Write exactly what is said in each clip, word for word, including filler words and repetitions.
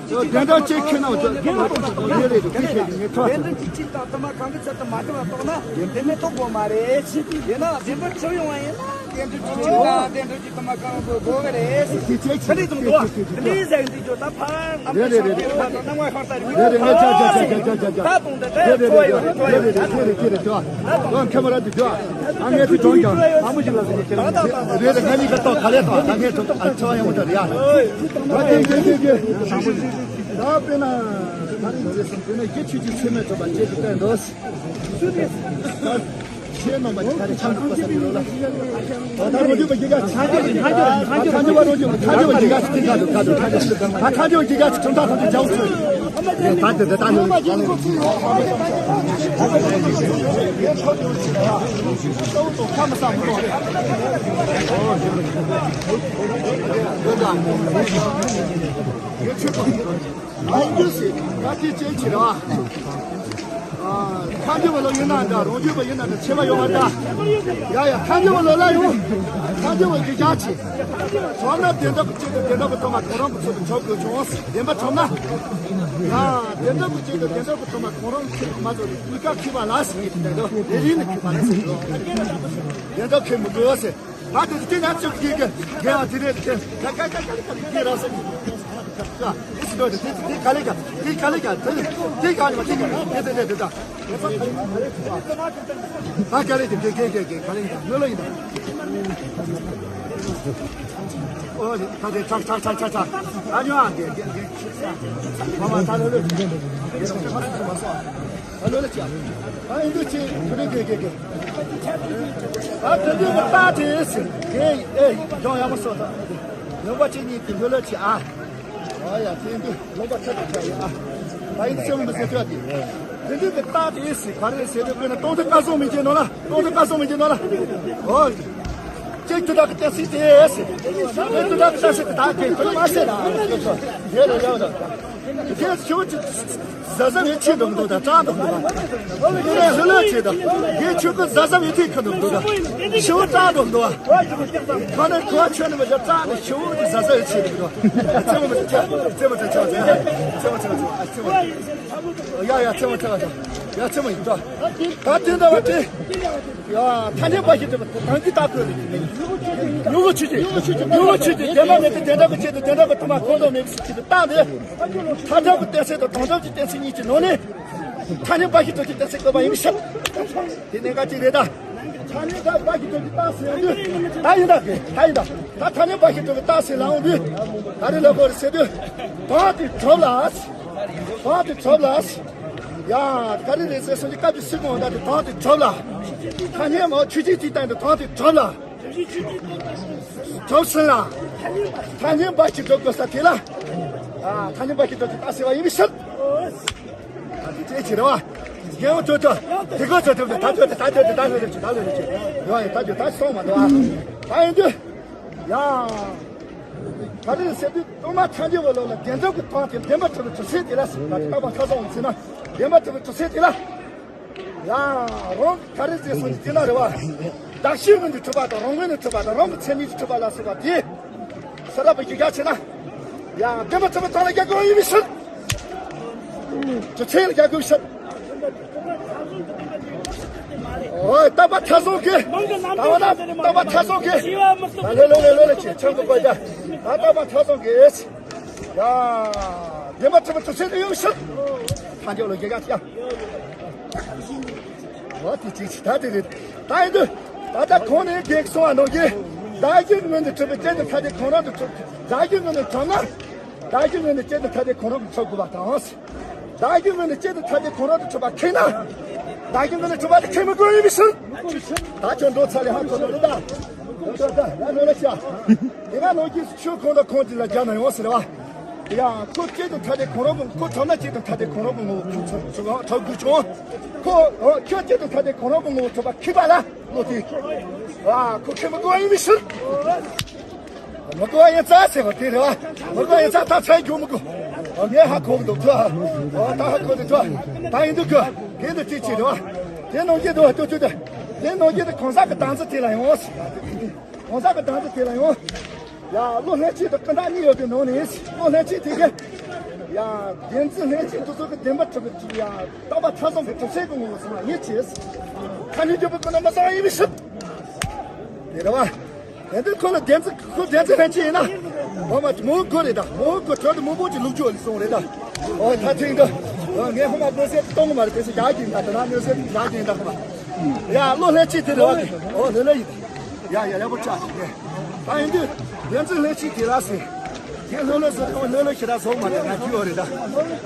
དེ་འདྲ་ཅིག་ཁྱེད་ནང་དུ་དེ་འདྲ་ཅིག་ཅིག་དང་དུ་མ་གང་གི་ཚད་དུ་མ་བསྡུ་བ་གཏོང་ན་དེ་མེད་དོ་གོ་མ་རེད། ཡིན་ན་བདེན་པར་ཆོས་ཡོང་བ་ཡིན་ན་དེ་འདྲ་ཅིག་ཅིག་དང་དེ་འདྲ་ཅིག་དུ་མ་གང་གི་གོ་གི་རེད། དེ་འདྲ་ཙམ་འདུག་དེ་འདྲ་ཟེར་འདི་ཅོ་ད་ཕར་རེད་རེད་རེད། རེད་རེད། ངས་ཅ་ཅ་ཅ་ཅ་ཅ་ཅ། ད་གཏོང་དེ་རེད་རེད་རེད་རེད་རེད། ཨ་ངས་དེ་གྲོང་ཀྱང་ཨ་མོ་ཞིག་ལ་ཟེར་གྱི་རེད་རེད། ང་གཉིས་ཀ་ཏོག་ག་ལེ་ཏོག་ད་ངས་ཚོ་ཨ་ཚོ་ཡང་མོ་ད་རེད་ཡ། ད་དེ་དེ་དེ་དེ། ད་དཔེར་ན་ད་རིང་རྗེས་སུ་དཔེར་ན་རྒྱུ་ཆོས་ཀྱི་ཚད་མས་གྲུབ་པ་བཅས་ཀྱི་སྟེང་དུ། ཆོས་རྣམ་པ་ཆ་རེ་ཆ་འགྲིག་པ་ས་ཡིན་ལོ་ལ། ད་རོ་རྒྱུ་བ་རྒྱུ་ག་ཆ་འགྲིག་ཆ་འགྲིག་ཆ་འགྲིག་བ་རོ་རྒྱུ་ཆ་འགྲིག་བ་རྒྱུ་ག་ཆ་འགྲིག་ག་འགྲིག་ཆ་འགྲིག་ཆ་འགྲིག་ཆ་འགྲིག་ཆ་འགྲིག་ཆ་འགྲིག་བ་རྒྱུ་ག་ཆ་གྲུབ་མཐའ་ཐམས་ཅད་རྒྱ་བོ་ཚོས། ད་དེ་དེ་ད་ནི་ཁ་མི་ས་མི་ཨ་ཡིན་རྒྱུ་ཟེར་ད་དེ་ཅན་གྱི་རེད་བ། ཐལ་འགྱུར་བ་ལ་ཡིན་ན་འདྲ་རང་རྒྱུད་པ་ཡིན་ན་འདྲ་ཁྱད་པར་ཡོད་མ་འདྲ། ཡ་ཡ་ཐལ་འགྱུར་བ་ལ་ལ་ཡོང་། ཐལ་འགྱུར་བ་རྒྱུ་རྒྱ་ཆེ། གྲོབ་ན་བདེན་གྲུབ་ཀྱི་ཆེད་དུ་བདེན་གྲུབ་ཀྱི་ཐོག་མ་གང་རུང་གི་ཚུལ་དུ་གྲུབ་དགོས་བྱུང་བདེན་པ་གྲུབ་ན། ཡ་བདེན་གྲུབ་ཀྱི་ཆེད་དུ་བདེན་གྲུབ་ཀྱི་ཐོག་མ་གང་རུང་གི་ཚུལ་དུ་མ་བཟོ་བའི་གཉིས་ཀ་མཁས་པ་ལ་ཟེར་གྱི་དེ་འདྲ་རེ་རེ་ནས་མཁས་པ་ལ་ཟེར་གྱི་བདེན་གྲུབ་མཁས་མི་དགོས་ཟེར། ད་དེ་དེ་ན་ཅིག་གི་གི་གི་ཨ་དེ་རེད་དེ་ད་ཀ་ཀ་ཀ་ཀ་གི་ར་སོ་ཀ་ཨིས་ཏོ་དེ་དེ་ག་ལེ་ག་དེ་ག་ལེ་ག་དེ་དེ་ག་ནི་མ་དེ་ག་དེ་དེ་དེ་དེ་ད་ད་ག་ལེ་གི་གི་གི་གི་ག་ལེ་ག་ལོ་ལོ་ཡིན་ད། ཨོ་ད་དེ་ཆག་ཆག་ཆག་ཆག་ཆག་ཨ་ཉོ་ཨ་གི་གི་གི་མ་མ་ད་ལོ་ལོ་ཡིན་ད། ཨ་ལོ་ལ་ཅི། ཨ་ཡིན་དུ་ཅི་ཁུ་རེ་གེ་གེ་གེ། ཨ་དེ་འདི་ནི་རྟགས་དེ་ཟེར་གེ་ཨེ་ཡོང་ཡག་མོ་སོ་ད། ལུང་པ་ཅི་གཉིས་དེ་ལོ་ལ་ཅི་ཨ། ཨ་ཡ་དེ་འདི་ལུང་པ་ཆ་ད་ཆ་ཡ་ཨ། ཨ་ཡིན་དུ་ཅི་མི་ཟེར་ཐུབ་ཨ་དེ། དེ་འདི་ནི་རྟགས་དེ་ཟེར་ག་རེ་ཟེར་དུས་དཔེར་ན་སྟོང་ཐུན་སྐལ་བཟང་མི་འགྱུར་ནོ་ལ་སྟོང་ཐུན་སྐལ་བཟང་མི་འགྱུར་ནོ་ལ། ཨོ། ཅིག་དུ་དག་གི་གཏན་ཚིགས་དེ་ཟེར། དེ་དུ་དག་གི་གཏན་ཚིགས་དེ་དག་གི་ཁུ་མ་ཟེར་ད། ཡོད་རེད་ཡོད་རེད། དེ་ཆུ་བོ་ཅིག་ཟ་ཟ་བའི་ཆེད་དུ་འདུག་ད་སྐྲག་འདུག་འདུག་ད། དེ་ནས་ཧུ་ལོ་ཆེ་ད། དེ་ཆུ་ཁུ་ཟ་ཟ་བའི་ཐིག་ཁུ་འདུག་འདུག་ད། ཆུ་བོ་སྐྲག་འདུག་འདུག་ད། ཁ་ནས་ཁུ་བ་ཆོད་ནས་མ་བཞག་སྐྲག་ནས་ཆུ་བོ་ཅིག་ཟ་ཟ་བའི་ཆེད་དུ་འདུག་ད། རྩེ་མོ་མི་ཚེ་རྩེ་མོ་ཚེ་ཆ་ཚེ་རྩེ་མོ་ཚེ་ཚེ་རྩེ་མོ། ཡ་ཡ་རྩེ་མོ་ཚེ་ཡ་རྩེ་མོ་ཡིན་ད། ད་དེ་འདྲ་བ་དེ། ཡ་ཐ་སྙད་པ་ཞིག་དེ་དང་གི་ད་ཁོས་ལས་ཀྱི་མེད། ཡུལ་ཆོས་ཅན། ཡུལ་ཆོས་ཅན་དེ་ལྟ་བུ་ཆེད་དུ་དེ་འདྲ་གི་ཐ་མ་ཁོང་དུ་མེད་པའི་ཆེད་དུ་བཏང་སྟེ། ཐ་དད་ཀྱི་གཏན་ཚིགས་དང་དོན་དམ་གྱི་གཏན་ཚིགས་གཉིས་ཀྱི་ནང་ནས། ཐ་སྙད་པ་ཞིག་ཐོག་གི་གཏན་ཚིགས་བཀོད་པ་ཡིན་ཞིང་། དེ་གནད་འགག་ཅིག་རེད་ད། ཐ་སྙད་པ་ཞིག་ཐོག་གི་རྟགས་ཟེར་དུས། ད་ཡིན་ད་གི་ད་ཡིན་ད། ད་ཐ་སྙད་པ་ཞིག་ཐོག་གི་རྟགས་ཟེར་ལ་འོང་དུས། ད་རེས་ལ་གོ་རེ་ཟེར་དུས། དོན་དེ་གྲུབ་ལ། དོན་དེ་གྲུབ་ལ། ཡ། ག་རེ་རེད་ཟེར་སོང་ཅི་སྐབས་ཀྱི་སྲིད་དགོངས་ད་དེ་དོན་དེ་གྲུབ་ལ། ཐ་སྙད་མ་ཆོས་ཅན་དེའི་སྟེང་དུ་དོན་དེ་གྲུབ་ལ། གྲུབ་ཟིན་ལ། ཐ་སྙད་པ་ཞིག་གྲུབ་དགོས་ས་དེ་ལ། ཨ། ཐ་སྙད་པ་ཞིག་གྲུབ་ཀྱི་རྟགས་ཟེར་བ་ཡིན་མི་སྲིད། ད་དེ་ཅི་ཅི་རེད་བ། རྒྱལ་བ་ཐོས་ཐོས། དེ་གོ་ཐོས་ཐོས་ད་ཐོས་ད་ཐོས་ད་ཐོས་ད་ཐོས་ད་ཐོས་ད་ཐོས་ཡོད་ཡོད་ད་ཐོས་ད་སོང་མ་འདུག་ཨ། ད་ཡིན་དུས། ཡ། ག་རེ་ཟེར་དུས་སྟོང་པ་ཐལ་འགྱུར་བ་ལ་ལ་བདེན་གྲུབ་ཀྱི་དོན་དེ་བདེན་པར་གྲུབ་པའི་གྲུབ་ཚུལ་དེ་ལ་ཟེར་བ་དེ་རྟག་པ་མཐའ་བཟུང་ཟེར་ན་བདེན་པར་གྲུབ་པའི་གྲུབ་ཚུལ་དེ་ལ། ཡ། རང་གི་ག་རེ་ཟེར་སོང་ཅི་དེ་ན་རེད་བ། བདག་གཞན་ཀུན་ཏུ་གྲུབ་པ་དང་རང་ངོས་ནས་གྲུབ་པ་དང་རང་གི་ཚད་མས་གྲུབ་པ་ལ་སོགས་པ་དེ། ས་ར་པ་ཞིག་རྒྱ་ཆེ་ན། ཡ། བདེན་པར་གྲུབ་པའི་དོན་ལ་རྒྱལ་ཁོངས་ཡིན་མི་ཤེས། གྲུབ་ཚུལ་ལ་རྒྱལ་ཁོངས་ཤེས། ཨོ། རྟག་པ་མཐའ་བཟུང་གི། ད་བ་ན་རྟག་པ་མཐའ་བཟུང་གི། ད་ལེ་ལེ་ལེ་ལེ་ལེ་ཅི་ཆང་གི་པ་ད། ད་རྟག་པ་མཐའ་བཟུང་གི། ཡ། བདེན་པར་གྲུབ་པའི་གྲུབ་ཚུལ་ཡོད་ཤག་ཐལ་འགྱུར་ལ་རྒྱལ་ཁ་ཡ། ཨོ་དེ་ཅི་ཅི་ད་དེ་རེད། ད་ཡིན་དུས། ད་ལྟ་གོང་ནས་རྒན་གསུང་བ་ནང་བཞིན། བདག་གཞན་ངོས་ནས་གྲུབ་པའི་སྐྱེ་འགྲོ་ཐ་དད་གང་རུང་དུ་གྲུབ། བདག་གཞན་ངོས་ནས་གྲུབ་ན། བདག་གཞན་ངོས་ནས་སྐྱེ་འགྲོ་ཐ་དད་གང་རུང་གི་གྲུབ་དགོས་པ་དང་། བདག་གཞན་ངོས་ནས་སྐྱེ་འགྲོ་ཐ་དད་གང་རུང་དུ་གྲུབ་པ་ཁེགས་ན། བདག་གཞན་ངོས་ནས་གྲུབ་པ་དེ་ཁེགས་མི་དགོས་ཡིན་མི་ཤེས། ད་ཁྱོད་འགྲོ་ཚར་ལས་ཧ་གོ་ནོ་རེད་ད། འགྲོ་ད་ད་ལོ་ལ་ཤ། དེ་ག་ནང་བཞིན་ཆོས་གང་དང་གང་ཅིག་ལ་སྦྱར་ན་ཡང་ཟེར་བ། ཡ། ཁོ་སྐྱེ་དང་ཐ་དད་གང་རུང་གི་ཁོ་གྲུབ་ན་སྐྱེ་དང་ཐ་དད་གང་རུང་གི་ངོ་བོ་ཁོ་གྲུབ་དགོས་བྱུང་། ཁོ་ཁྱོད་སྐྱེ་དང་ཐ་དད་གང་རུང་གི་ངོ་བོ་གྲུབ་པ་ཁེགས་པ་ལ་བློ་དེ། ཨ། ཁོ་ཁེགས་མི་དགོས་ཡིན་མི་ཤེས། མི་དགོས་ཡིན་ཙང་ཟེར་བ་དེ་རེད་བ། མི་དགོས་ཡིན་ཙང་ད་ཚ་རྒྱུ་མི་དགོས། ངས་ཧ་གོ་གི་འདུག་ཐུ། ཨ། ད་ཧ་གོ་འདུག་ཐུ། ད་ཡིན་འདུག་གི། དེ་འདུག་ཅི་ཅི་རེད་བ། དེ་ནང་བཞིན་དུ་ལྟོས་ཚུལ་དེ། དེ་ནང་བཞིན་དུ་གང་ཟག་གི་དམ་ཚིག་དེ་ལ་ཡང་། གང་ཟག་གི་བདག་འཛིན་དེ་ལ་ཡང་། ཡ། བློ་ལྷན་སྐྱེས་དང་ཀུན་བརྟགས་གཉིས་ཡོད་པའི་ནང་ནས་བློ་ལྷན་སྐྱེས་དེ་གས། ཡ། བདེན་རྫུན་ལྷན་སྐྱེས་དེ་ཚོ་གི་བདེན་པར་གྲུབ་པའི་ཡ། རྟག་པ་མཐའ་བཟུང་གི་གྲུབ་ཆེན་གྱི་ངོ་བོ་སོང་བ་ཡིན་ཅེས། ཐ་སྙད་བརྗོད་པའི་ཀུན་ནས་མི་གསལ་བ་ཡིན་པའི་ཕྱིར། དེ་རེད་བ། དེ་འདི་ཁོ་ལ་བདེན་རྫུན་ཁོ་བདེན་རྫུན་ལྷན་སྐྱེས་ཡིན་ན། འོ་མ་མོའི་མགོ་རེད་ད། མོའི་མགོ་དྲོད་དུ་མང་པོ་ཅིག་ལུག་རྒྱུ་ལ་སོང་རེད་ད། འོ་ད་ཐེངས་འདི། འོ་ངས་ཁོ་མ་མགོ་སེར་གཏོང་གི་མ་རེད། དེ་ཚོ་རྒྱག་གི་ཡིན་ད། དེ་ན་མགོ་སེར་རྒྱག་གི་ཡིན་ད་ཁོ་མ། ཡ། བློ་ལྷན་སྐྱེས་དེ་རེད་བ། འོ་ལེ་ལེ་ཡིན། ཡ་ཡ་ཡ་པོ་ཆ་ཞིག་རེད། ད་ཡིན་དུས་བདེན་རྫུན་ལྷན་སྐྱེས་དེ་ལ་ཟེར། དེ་ལྷོད་ལྷོད་ཟེར་དང་ལྷོད་ལྷོད་ཞེ་དྲག་བཟོ་མ་ཐུབ་ན་རྒྱུ་ཡོད་རེད་ད།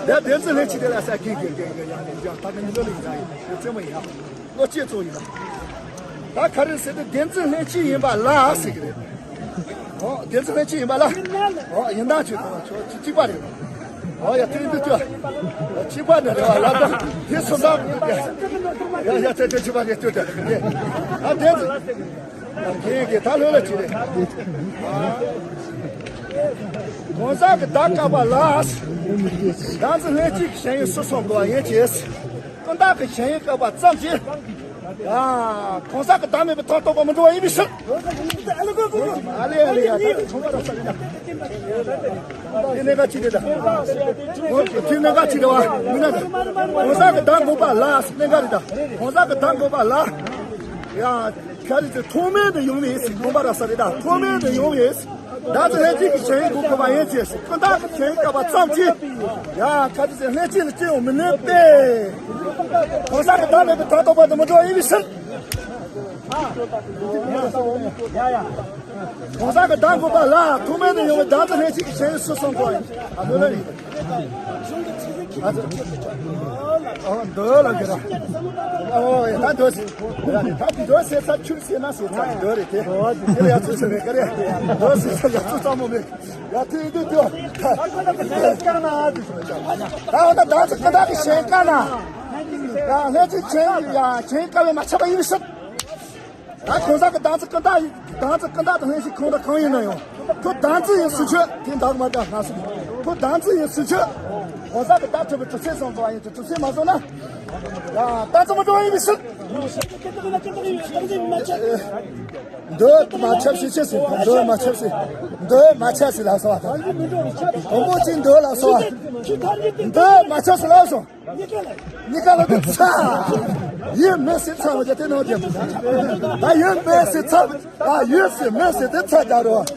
དེ་བདེན་རྫུན་ལྷན་སྐྱེས་དེ་ལ་ཟེར་གི་གི་གི་གི་ཡ་ཡ་ད་གི་ལྷོད་ལྷོད་ཡིན་ད་ཡིན་དེ་རྩེད་མོ་ཡིན་ཡ། བློ་སྐྱེད་ཚོ་ཡིན་ད། ད་ག་རེ་ཟེར་དུས་བདེན་རྫུན་ལྷན་སྐྱེས་ཡིན་པ་ལ་ཟེར་གི་རེད། ཨོ། བདེན་རྫུན་ལྷན་སྐྱེས་ཡིན་པ་ལ། ཨོ། ཡིན་ད་ཆོས་དང་ཆོས་གཅིག་པ་རེད། ཨོ་ཡ། དེ་འདི་ཆོས་གཅིག་པ་ནི་རེད་བ། ལ་ད་དེ་སུ་ད། ཡ་ཡ་དེ་དེ་གཅིག་པ་རེད་ཆོས་དེ། ཨ་བདེན་རྫུན། དེ་གི་ད་ལོས་ལ་ཅི་རེད། གང་ཟག་གི་བདག་བཀག་པ་ལ། བདག་འཛིན་ལྷན་སྐྱེས་ཀྱི་ཞེན་ཡུལ་སུ་སོང་དགོས་པ་ཡིན་ཅེས། ཀུན་བརྟགས་ཀྱི་ཞེན་ཡུལ་བཀག་པ་ཙམ་གྱིས། ཡ། གང་ཟག་གི་བདག་མེད་པའི་མཐར་གཏོགས་པ་མི་འགྲོ་བ་ཡིན་པའི་ཕྱིར། ཨ་ལེ་ཨ་ལེ་ཡ། ད་དེ་ཚོ་བ་ར་ས་ཡིན་ད། དེ་གནད་འགག་ཅིག་རེད་ད། འོ་དེ་གནད་འགག་ཅིག་རེད་བ། མིན་ན་གང་ཟག་གི་བདག་འགོག་པ་ལ་གནད་འགག་རེད་ད། གང་ཟག་གི་བདག་འགོག་པ་ལ། ཡ། ག་རེ་ཟེར། ཐོག་མེད་དུ་ཡོང་བའི་ཟེར། དགོངས་པ་ར་ས་རེད་ད། ཐོག་མེད་དུ་ཡོང་བའི་བདག་འཛིན་ལྷན་སྐྱེས་ཀྱི་ཞེན་ཡུལ་འགོག་དགོས་པ་ཡིན་ཅེས། ཀུན་བརྟགས་ཀྱི་ཞེན་ཡུལ་བཀག་པ་ཙམ་གྱིས། ཡ། ག་རེ་ཟེར། ལྷན་སྐྱེས་ལ་སྐྱེ་བར་མི་ནུས་པས། གང་ཟག་གི་བདག་མེད་པའི་མཐར་གཏོགས་པ་དུ་མི་འགྲོ་བ་ཡིན་པའི་ཕྱིར། གང་ཟག་གི་བདག་འགོག་པ་ལ། ཐོག་མེད་དུ་ཡོང་བའི་བདག་འཛིན་ལྷན་སྐྱེས་ཀྱི་ཞེན་ཡུལ་སུ་སོང་དགོས་པ་ཡིན། ཨ་ལོ་ལ་ཡིན། ཨ་འདོད་ལ་གི་ར། ཨོ་ཡ། ད་འདོད་ཟེར། ད་འདོད་ཟེར་ཚ་ཁྱུར་ཟེར་ན་ཟེར་ཚ་འདོད་རེད་དེ། དེ་ལ་ཡ་ཚུལ་ཟེར་མེད་ག་རེ། འདོད་ཟེར་ཚ་ཡ་ཚུལ་ཚང་མོ་མེད། ཡ་དེ་འདི་འདོད། ད་འོ་ན་བདག་འཛིན་ཀུན་བརྟགས་ཀྱི་ཞེན་བཀག་ན། ཡ་ལྷན་ཅིག་ཞེན་ཡ་ཞེན་བཀག་པས་མ་ཁྱབ་པ་ཡིན་ཟེར། ད་གང་ཟག་གི་བདག་འཛིན་ཀུན་བརྟགས་ཡིན། བདག་འཛིན་ཀུན་བརྟགས་དང་ལྷན་ཅིག་གང་དང་གང་ཡིན་ན་ཡང་། ཁོ་བདག་འཛིན་ཡིན་ཟེར་ཆོས་དེ་འདག་མ་འདག་ང་སུ། ཁོ་བདག་འཛིན་ཡིན་ཟེར་ཆོས། གང་ཟག་གི་བདག་གྲུབ་པའི་གྲུབ་ཆ་བཟུང་དགོས་པ་ཡིན་ཏེ། གྲུབ་ཆ་མ་བཟུང་ན། ཡ། བདག་འཛིན་མི་འགྲོ་བ་ཡིན་པའི་ཕྱིར། འདོད་མ་ཁྱབ་ཞེས་བྱ་ཟེར། འདོད་མ་ཁྱབ་ཟེར། འདོད་མ་ཁྱབ་ཟེར་ལ་སོགས་པ་དང་། བུ་མོ་གཅིག་འདོད་ལ་སོགས་པ། འདོད་མ་ཁྱབ་ཟེར་ལ་སོགས། གཉིས་ཀ་ལ་དེ་ཚ། ཡོད་མེད་ཟེར་ཚ་བ་དེ་ནང་དེ། ད་ཡོད་མེད་ཟེར་ཚ། ད་ཡོད་ཟེར་མེད་ཟེར་དེ་ཚ་རྒྱག་རོགས།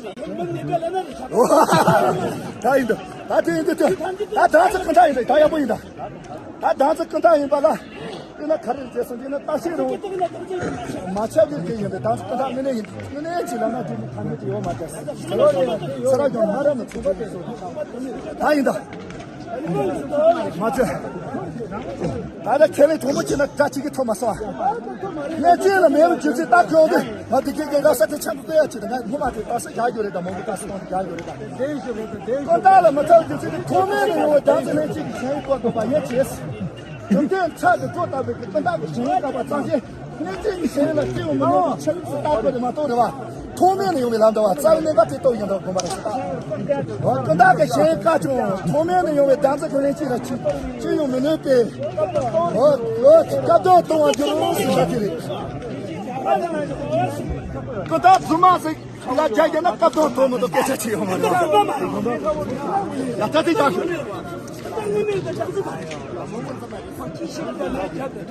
ད་ཡིན་འདུག་ད་དེ་ཡིན་འདུག་ད་བདག་འཛིན་ཀུན་བརྟགས་ཡིན་འདུག་ད་ཡག་པོ་ཡིན་ད། ད་བདག་འཛིན་ཀུན་བརྟགས་ཡིན་པ་ལ། དེ་ན་ག་རེ་རེད་ཟེར་དུས་ན། བརྟག་ཤིང་རུང་། མ་ཁྱབ་པའི་དེ་ཡིན་པས། བདག་འཛིན་ཀུན་བརྟགས་དངོས་གནས་ཡིན། དངོས་གནས་ཅིག་ལབ་ན་དེ་ནི་ཐ་སྙད་དུ་ཡོད་མ་རེད། ཚེ་རབས་ཀྱང་སྨྲ་རབས་ནི་ཚོགས་པ་དེ་ཚོ། ད་ཡིན་ད། མ་ཚད། ད་ལྟ་ཁས་ལེན་དྲང་པོ་བྱས་ན་སྒྲ་གཅིག་གིས་ཐོབ་མ་སོང་ཨ། ངས་ཅི་ལ་མེད་པའི་རྒྱུ་མཚན་ལྟ་གི་ཡོང་དུས། ང་དེ་གའི་གའི་ར་ས་དེ་ཆེན་པོ་སྤེལ་ཡ་ཆེད་དུ་ངས་སྔོན་མ་དེ་རྟགས་གསལ་རྒྱག་རྒྱུ་རེད་ད། མང་པོ་རྟགས་གསལ་གཏོང་རྒྱག་རྒྱུ་རེད་ད། ཀུན་བརྟགས་ལ་མི་ཚང་བའི་རྒྱུ་མཚན་དེ། ཐོག་མེད་དུ་ཡོང་བའི་བདག་འཛིན་ལྷན་སྐྱེས་ཀྱི་ཞེན་ཡུལ་བཀག་དགོས་པ་ཡིན་ཅེས། གྲུབ་མཐའི་མཐའ་དེ་གཙོ་ལྟ་བུའི་ཀུན་བརྟགས་ཀྱི་ཞེན་ཡུལ་བཀག་པ་ཙམ་གྱིས། ལྷན་སྐྱེས་ཀྱི་ཞེན་ཡུལ་ལ་སྐྱེ་བ་མི་སྣང་བའི་ཆ་ཡུལ་སུ་བཏགས་དགོས་རེད་མ་གཏོགས་རེད་བ། ཐོག་མེད་ནས་ཡོང་བའི་ལམ་འདྲ་བ། རྩ་བའི་གནད་འགག་དེ་རྟོགས་ཡོང་དགོས་པ་རེད། ཀུན་བརྟགས་ཀྱི་ཞེན་ཡུལ་བཀག་ཀྱང་ཐོག་མེད་ནས་ཡོང་བའི་བདག་འཛིན་གྱི་ལྷན་སྐྱེས་ལ་ཅི་ཅི་ཡང་མི་གནོད་པས། འོ་འོ་སྐབས་དོན་སྟོང་བར་འགྱུར་རོ་ཞེས་བྱ་དེ་རེད། ཀུན་བརྟགས་རྫུན་མ་ཟིག་ལ་རྒྱ་རྒྱ་ན་སྐབས་དོན་སྟོང་མི་འདུག་སྐད་ཆ་ཅི་ཡོང་མ་རེད། ཡ་ད་དེ་ཡག་ཤོས།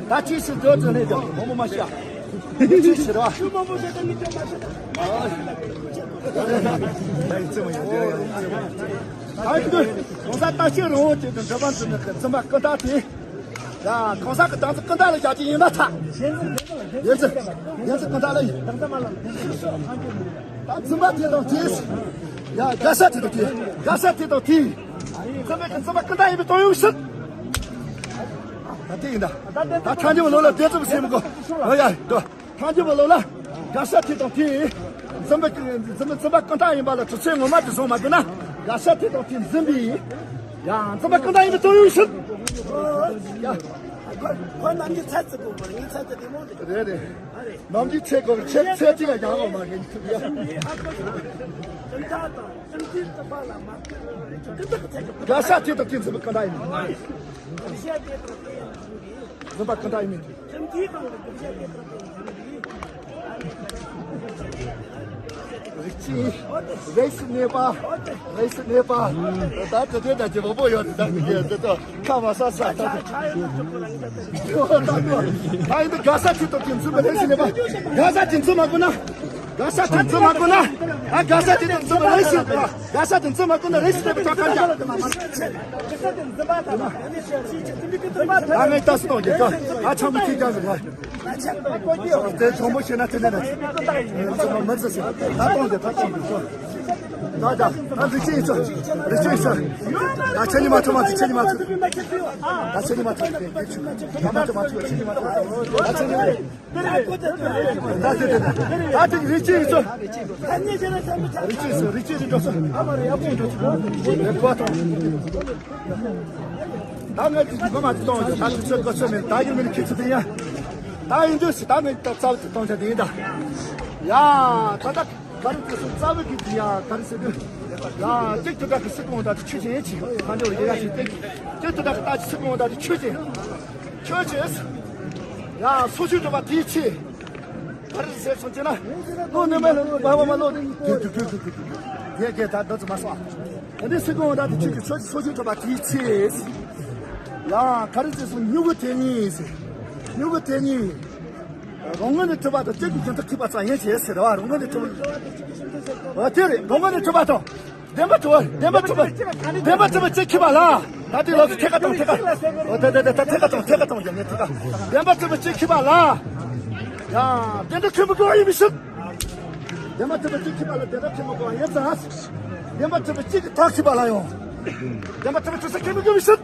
ད་ཅི་ཞིག་འདོད་ཚོད་ནས་ཀྱང་མོ་མོ་མ་ཤ། ཅི་ཞིག་རེད་བ། ད་ཡིན་དུས་གང་ཟག་བརྟག་ཤིང་རང་དབང་ཅན་དུ་འགྲོ་བ་འཛིན་ནི་འཛིན་པ་ཀུན་བརྟགས་དེ། ཡ་གང་ཟག་གི་བདག་འཛིན་ཀུན་བརྟགས་ལ་བཞག་རྒྱུ་ཡིན་ན་ཐ། ཡིན་ཚུལ་ཡིན་ཚུལ་ཀུན་བརྟགས་ལ་ཡིན། ད་འཛིན་པ་དེ་དང་དེ། ཡ་དགག་བྱ་དེ་དང་དེ། དགག་བྱ་དེ་དང་དེ། འཛིན་པའི་འཛིན་པ་ཀུན་བརྟགས་ཡིན་པའི་དོན་ཡོད་ཕྱིར། ད་དེ་ཡིན་ད། ད་ཐལ་འགྱུར་བའི་ལུགས་ལ་དེ་ཙམ་ཟེར་མི་དགོས། ཨོ་ཡ་དོ། ཐལ་འགྱུར་བའི་ལུགས་ལ། དགག་བྱ་དེ་དང་དེ། འཛིན་པའི་འཛིན་པའི་འཛིན་པ་ཀུན་བརྟགས་ཡིན་པ་ལ་གྲུབ་ཆ་ངོ་མ་དེ་བཟུང་མ་དགོས་ན། དགག་བྱ་དེ་དང་དེ་འཛིན་པའི། ཡ་འཛིན་པ་ཀུན་བརྟགས་ཡིན་པའི་དོན་ཡོད་ཕྱིར། ཡ། ཁོ་ནམ་རྒྱུན་ཚད་ཙི་གོ་བར་ངའི་ཚད་ཙི་དེ་མོ་རེད། རེད་རེད། ནམ་རྒྱུན་ཚད་གོ་བར་ཚད་ཚད་ཅིག་ལ་ཡང་ལོ་མ་གིན་ཐུབ་ཡ། དགག་བྱ་དེ་དང་དེ་འཛིན་པའི་ཀུན་བརྟགས་ཀྱི་ཚད་ཀྱི། དགག་བྱ་དེ་དང་དེ་འཛིན་པའི་ཀུན་བརྟགས་ཡིན། འཛིན་པ་ཀུན་བརྟགས་ཡིན་མིན། དེ་འཛིན་པའི་ཀུན་བརྟགས་ཡིན་མིན། རིགས་གཅིག་རིགས་སུ་གནས་པ། རིགས་སུ་གནས་པ། ད་དེ་དེ་ད་ཅི་བོ་བོ་ཡོད་ད་དེ་དེ་ད་ཁ་མ་ས་ས་ད་ད་ཡིན་ད་དགའ་ས་ཅི་ཏོ་ཅི་འཛུམ་པ་རིགས་སུ་གནས་པ། དགའ་ས་ཅི་འཛུམ་མ་གོ་ན། དགའ་ས་ཅི་འཛུམ་མ་གོ་ན། ཨ་དགའ་ས་ཅི་འཛུམ་མ་རིགས་སུ་གནས་པ། དགའ་ས་ཅི་འཛུམ་མ་གོ་ན་རིགས་སུ་གནས་པ་ཅག་ཁ་ཡ། ད་ངས་ལྟ་སུ་གཏོང་རྒྱུ་ད་ཨ་ཆང་མི་ཁྱི་རྒྱག་གི་ད། དེ་གྲོང་པོ་ཤེས་ན་དེ་ནས་ན། མི་ཚེ་ཟེར་ད་གཏོང་རྒྱུ་ད་གཏོང་རྒྱུ་ད། ད་ད་ད་རིགས་ཅན་ཡིན་ཚོ། རིགས་ཅན་ཡིན་ཚོ། ད་ཆེ་ཉི་མ་ཐུབ་མ་ཐུབ་ཆེ་ཉི་མ་ཐུབ། ད་ཆེ་ཉི་མ་ཐུབ། ད་མ་ཐུབ་མ་ཐུབ་ཆེ་ཉི་མ་ཐུབ། ད་ཆེ་ཉི་མ། ད་དེ་དེ་དེ། ད་དེ་རིགས་ཅན་ཡིན་ཚོ། རིགས་ཅན་ཡིན་ཚོ་རིགས་ཅན་ཡིན་ཚོ། ཨ་མ་རེ་ཡག་པོ་འགྲོ་ཚོ། ལེགས་པོ་ཐོང་། ད་ངས་ཀྱི་མ་མ་གཏོང་ད་དུས་ཚོད་ག་ཚོད་མེད་ད་ཡིན་མིན་ཁྱེད་ཚོ་དེ་ཡ། ད་ཡིན་དུས་ད་ངས་ད་རྩ་བ་གཏོང་བྱ་དེ་ཡིན་ད། ཡ། ད་ད་ག་རེ་དུས་སུ་རྩ་བ་གི་དེ་ཡ་ག་རེ་ཟེར་དུས། ཡ་གཅིག་ཏུ་ད་གི་སྲིད་སྐྱོང་ད་དེ་ཆོས་ཅན་ཡིན་གྱི་ཁ་འདྲ་བ་ཡི་ཡ་ཞིག་སྟེ། གཅིག་ཏུ་ད་གི་ད་གི་སྲིད་སྐྱོང་ད་དེ་ཆོས་ཅན། ཆོས་ཅན། ཡ་སོ་སོའི་འགྲོ་བ་དེའི་ཆེད། ག་རེ་ཟེར་སོང་ཅེ་ན། བློ་ནི་མེད་ལ་བློ་བ་བ་མ་བློ་ནི་དུ་དུ་དུ་དུ་དུ་དུ། ཡེ་གེ་ད་འདོད་ཚུལ་མ་སོང་། ཨ་ནི་སྲིད་སྐྱོང་ད་དེ་ཆོས་ཀྱི་ཆོས་ཀྱི་སོ་སོའི་གྲོགས་པ་དེའི་ཚེ། ཡང་ག་རེ་ཟེར་སོང་། མྱུ་གུ་དེ་ཉིད་ཟེར། མྱུ་གུ་དེ་ཉིད། རང་ངོས་ནས་གྲུབ་པ་དང་གཅིག་གི་རྒྱུན་དུ་ཁེགས་པ་ཙམ་ཡིན་ཞེས་ཟེར་བ་རང་ངོས་ནས་གྲུབ། འོ་དེ་རེད། རང་ངོས་ནས་གྲུབ་པ་དང་། བདེན་པ་གྲུབ་པ། བདེན་པ་གྲུབ་པ། བདེན་པ་གྲུབ་པ་གཅིག་ཁེགས་པ་ལ། ད་དེ་ལོགས་སུ་ཐད་ཀ་དང་ཐད་ཀ། འོ་དེ་དེ་དེ་ད་ཐད་ཀ་དང་ཐད་ཀ་དང་ཡང་ནས་ཐད་ཀ། བདེན་པ་གྲུབ་པ་གཅིག་ཁེགས་པ་ལ། ཡང་བདེན་པ་ཁེགས་མི་དགོས་པ་ཡིན་མི་སྲིད། བདེན་པ་གྲུབ་པ་གཅིག་ཁེགས་པ་ལ་བདེན་པ་ཁེགས་མི་དགོས་པ་ཡིན་ཙང་། བདེན་པ་གྲུབ་པ་གཅིག་གི་ཐག་ཁེགས་པ་ལ་ཡང་། བདེན་པ་གྲུབ་པ་གྲུབ་ས་ཁེགས་མི་དགོས་མི་སྲིད།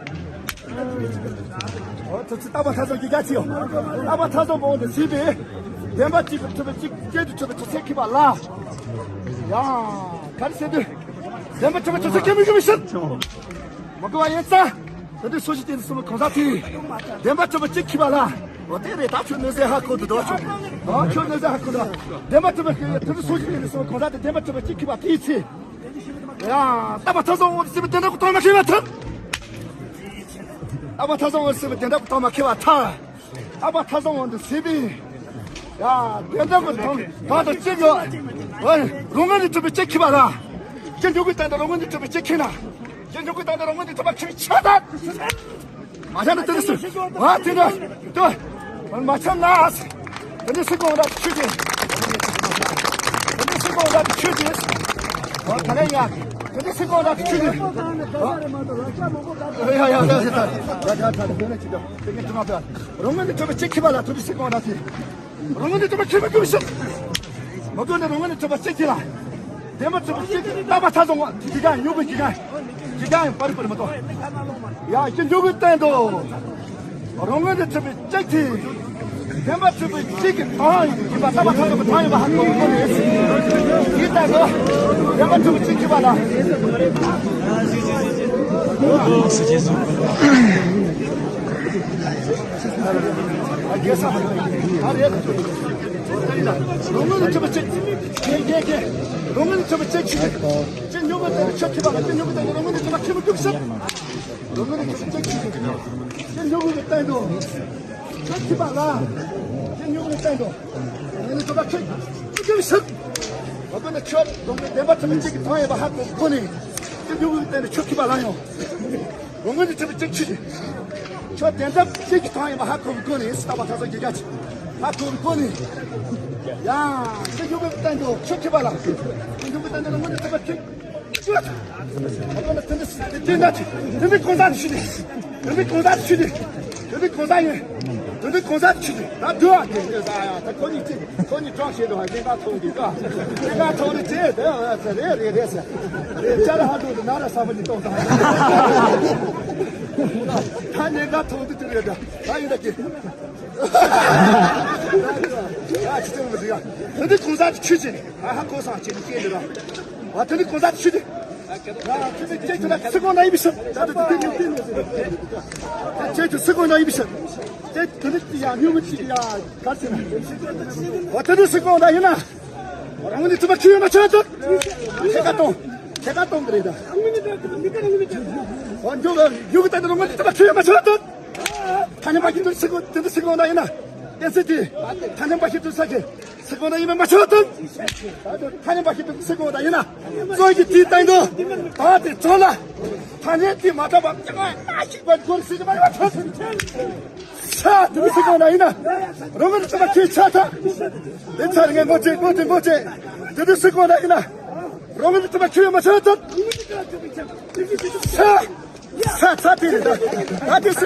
འོ་ཚོ་ཚོ་རྟག་པ་མཐའ་བཟང་གི་རྒྱ་ཆེའོ། རྟག་པ་མཐའ་བཟང་པོ་འོང་དུ་སྲིད་པས། བདེན་པ་གཅིག་གི་གྲུབ་པ་གཅིག་གཅིག་ཏུ་གྲུབ་པ་གྲུབ་ས་ཁེགས་པ་ལ། ཡང་ག་རེ་ཟེར་དུས། བདེན་པ་གྲུབ་པ་གྲུབ་ས་ཁེགས་མི་དགོས་མི་སྲིད། མ་གོ་བ་ཡིན་ཙང་། ད་དུང་སོ་སོ་སྐྱེས་ནི་གསུམ་གང་ཟག་དེ། བདེན་པ་གྲུབ་པ་གཅིག་ཁེགས་པ་ལ། འོ་དེ་རེད། ད་ཁྱོད་གནས་ཚུལ་ཧ་གོ་འདུག་དོ་ཁྱོད། ཨ་ཁྱོད་གནས་ཚུལ་ཧ་གོ་འདུག་བདེན་པ་གྲུབ་པ་ཁེགས། ད་དུང་སོ་སོ་སྐྱེས་ནི་གསུམ་གང་ཟག་དེ་བདེན་པ་གྲུབ་པ་གཅིག་ཁེགས་པ་དེའི་ཚེ། ཡ། རྟག་པ་མཐའ་བཟང་འོང་དུ་སྲིད་པའི་བདེན་པ་གཏོང་མ་ཤེས་པ་ཐལ། རྟག་པ་མཐའ་བཟང་འོང་དུ་སྲིད་པའི་བདེན་པ་གཏོང་མ་ཤེས་པ་ཐལ། རྟག་པ་མཐའ་བཟང་འོང་དུ་སྲིད་པའི། ཡ། བདེན་པ་གཏོང་གང་དང་གཅིག་ཡོད། འོ། རང་ངོས་ནས་གྲུབ་པའི་གཅིག་ཁེགས་པ་ལ། གཅིག་འཇུག་གི་སྟེང་དུ་རང་ངོས་ནས་གྲུབ་པའི་གཅིག་ཁེགས་ན། གཅིག་འཇུག་གི་སྟེང་དུ་རང་ངོས་ནས་གྲུབ་པ་ཁེགས་ཆགས་ད། མ་འཆམ་ན་དེ་འདྲ་སུ། ཨ་དེ་འདྲ། དེ། མ་འཆམ་ན། དེ་འདྲ་སུ་གོང་ར་ཆུ་དེ། དེ་འདྲ་སུ་གོང་ར་ཆུ་དེ། ཨ་ད་ལེ་ཡ། དེ་འདྲ་སུ་གོང་ར་ཆུ་དེ། ཨ། ཡ་ཡ་ཡ་ཡ་ཡ་ཡ་ཡ་ཡ་ཡ་ཡ། དེ་ནས་ཅི་འདྲ། དེ་ནས་ཅི་མ་པ། རང་ངོས་ནས་གྲུབ་པ་གཅིག་ཁེགས་པ་ལ་དེ་འདྲ་སུ་གོང་ར་དེ། རང་ངོས་ནས་གྲུབ་པ་ཁེགས་མི་དགོས་ཤིག་མ་གོ་ནས་རང་ངོས་ནས་གྲུབ་པ་གཅིག་གིས་ལ། བདེན་པ་གྲུབ་པ་གཅིག་གིས་རྟག་པ་མཐའ་བཟང་བ་དེ་གང་ཡོད་པའི་གི་གང་། གི་གང་པར་པར་མ་གཏོགས། ཡ་གི་འཇུག་གི་སྟེང་དུ། རང་ངོས་ནས་གྲུབ་པའི་གཅིག་དེ། བདེན་པ་གྲུབ་པའི་གཅིག་གི་དོན་ཡིན་པ་རྟག་པ་མཐའ་བཟང་བའི་དོན་ཡིན་པ་ཧ་གོ་དགོས་ནས། དེའི་སྟེང་དུ། བདེན་པ་གྲུབ་པའི་གཅིག་གིས་པ་ལ། རང་ངོས་ནས་གྲུབ་པ་གཅིག་རྒྱལ་རྒྱལ་རྒྱལ། རང་ངོས་ནས་གྲུབ་པ་གཅིག་གཅིག་གཅིག་ཉོ་གི་སྟེང་དུ་ཆོས་ཁེགས་པ་ལ་གཅིག་ཉོ་གི་སྟེང་དུ་རང་ངོས་ནས་གྲུབ་པ་ཁེགས་མི་དགོས་ཤིག་རང་ངོས་ནས་གྲུབ་པ་གཅིག་གཅིག་གཅིག་ཉོ་གི་སྟེང་དུ་ཆོས་ཁེགས་པ་ལ་གཅིག་ཉོ་གི་སྟེང་དུ་རང་ངོས་ནས་གྲུབ་པ་ཁེགས་མི་དགོས་ཤིག་མ་གོ་ན་ཁྱོད་རང་གི་བདེན་པ་ཐམས་ཅད་ཀྱི་དོན་ཡིན་པ་ཧ་གོ་གོ་ནས་གཅིག་ཉོ་གི་སྟེང་དུ་ཆོས་ཁེགས་པ་ལ་ཡང་། རང་ངོས་ནས་གྲུབ་པ་གཅིག་ཆུད་དེ། ཁྱོད་བདེན་རྫུན་གཅིག་གི་དོན་ཡིན་པ་ཧ་གོ་གི་གོ་ནས་སུ་ལྟ་བ་ཐ་ས་རྒྱལ་ཁ་ཆེ། ཧ་གོ་གི་གོ་ནས། ཡ། དེ་ཡོད་པའི་སྟེང་དུ་ཆོས་ཁེགས་པ་ལ། དེ་ཡོད་པའི་སྟེང་དུ་རང་ངོས་ནས་གྲུབ་པ་གཅིག་ཆུད། ཧ་གོ་ན་དེ་འདྲ་དེ་འདྲ་ཆེ། དེ་འདྲའི་གང་ཟག་ཆུད་དེ། དེ་འདྲའི་གང་ཟག་ཆུད་དེ། དེ་འདྲའི་གང་ཟག་ཡིན། དེ་འདྲའི་གང་ཟག་ཆུད་དེ། ད་འདུག་ཨ། དེ་འདྲ་ཟ་ཡ། ད་ཁོ་གཉིས་ཅི། ཁོ་གཉིས་གྲོགས་བྱེད་དུ་ཧ་ཉེན་ཁ་ཐོག་འདི་ཀ་ཉེན་ཁ་ཐོག་ནི་ཅི་དེ་རེད་རེད་རེད་ཟེར། རེད་ཅ་ལ་ཧ་འདུག་དེ་ན་ར་ས་བ་ནི་གཏོང་ད། ད་ཉེན་ཁ་ཐོག་འདི་དེ་རེད་ད། ད་ཡིན་ད་ཅི། ཨ་ཅི་ཐོག་མི་འདུག་ཡ། དེ་འདི་གང་ཟག་ཆུད་ཅི། ཨ་ཧ་ཁོ་སང་ཅི་ནི་སྐྱེས་འདི་ར། ཨ་དེ་འདི་གང་ཟག་ཆུད་ཅི། ཨ་ཅི་ནི་ཅི་ཅི་ལ་སི་ཀོང་ན་ཡི་བི་ཤ། ད་དེ་དེ་ནི་དེ་ནི། ཅི་ཅི་སི་ཀོང་ན་ཡི་བི་ཤ། ཅི་དེ་ནི་ཡ་ཉུ་མི་ཅི་ཡ། ག་ཟེར་ན། འོ་དེ་ནི་སི་ཀོང་ན་ཡིན་ན། རང་ནི་ཐུབ་པ་ཁྱོད་ཡོད་ན་ཆོག་ཏུ། ཁྱེད་ཀ་གཏོང་། ཁྱེད་ཀ་གཏོང་གི་རེད་ད། འོ་འཇུག་འཇུག་གི་ད་ནི་རང་ནི་ཐུབ་པ་ཁྱོད་ཡོད་ན་ཆོག་ཏུ། ཐ་ནི་མ་ཁྱི་དུ་སི་ཀོང་དེ་ནི་སི་ཀོང་ན་ཡིན་ན། ཏན་སི་ཏི། ཐ་ནི་མ་ཁྱི་དུ་ས་ཁྱི། སྲིད་དགོས་ན་ཡིན་ན་མ་ཆོག་དང་། ཐ་སྙད་པ་ཞིག་ཏུ་སྲིད་དགོས་ན་ཡིན་ན། བཙོན་གྱི་དུས་བཏང་དང་། ད་དེ་བཙོན་ལ། ཐ་སྙད་དེ་མ་ཐོབ་པ་ཅང་མ་ཞིག་པ་སྐོར་སྲིད་ཀྱི་མ་ཡོད་ཐོབ། ས་དེ་མི་སྲིད་དགོས་ན་ཡིན་ན། རང་ངོས་ནས་ཚོད་མ་ཁྱོད་ཆ་ཐག་དེ་ཚར་ངས་མགོ་ཅེ་མགོ་ཅེ་མགོ་ཅེ། དེ་དུས་སྲིད་དགོས་ན་ཡིན་ན། རང་ངོས་ནས་ཚོད་མ་ཁྱོད་མ་ཆོག་དང་། ས། ས་ས་དེ་རེད་ད། ད་དེ་སྲིད།